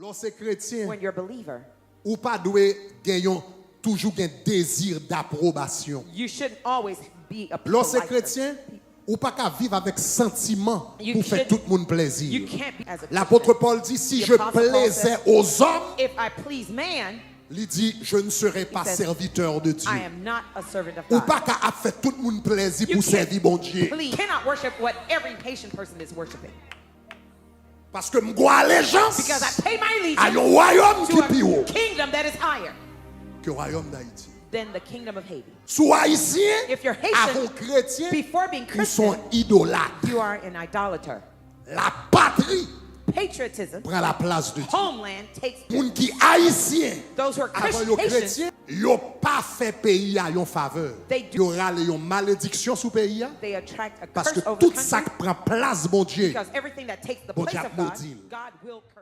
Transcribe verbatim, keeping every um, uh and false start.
Lè w se kretyen, When you're a believer, ou pa dwe gen yon, toujou gen dezi d'aprobasyon. You shouldn't always be a Lè w se liker. Kretyen, ou pa ka viv avèk santiman You pou fè shouldn't- tout moun plezi. You can't be as a Lapôtre Christian. Paul di, si The je Apostle Paul plaisais says, aux hommes, If I please man, li di, je ne serai pas says, serviteur de Dieu. I am not a servant of Ou God. Pa ka ap fè tout moun plezi You pou sèvi Bondye. Please, cannot worship what every Haitian person is worshiping. Paske m gen alijans Because I pay my a allegiance yon wayòm ki pi to wo a kingdom that is higher ke wayòm Dayiti. Than the kingdom of Haiti. Si w Ayisyen, If you're Haitian, avan w kretyen, before being ou se yon Christian, idolat. You are an idolater. Lapatri Patriotism, pran laplas de Dye. Homeland takes Moun ki Ayisyen, Those who are avan yo Christian, kretyen, yo pa fè peyi a yon favè. They do- Yo rale yon malediksyon sou peyi a. They attract a Paske curse over the tout sa country k pran plas Bondye, Because everything that takes the Bondye place ap of God, modi l. God will curse.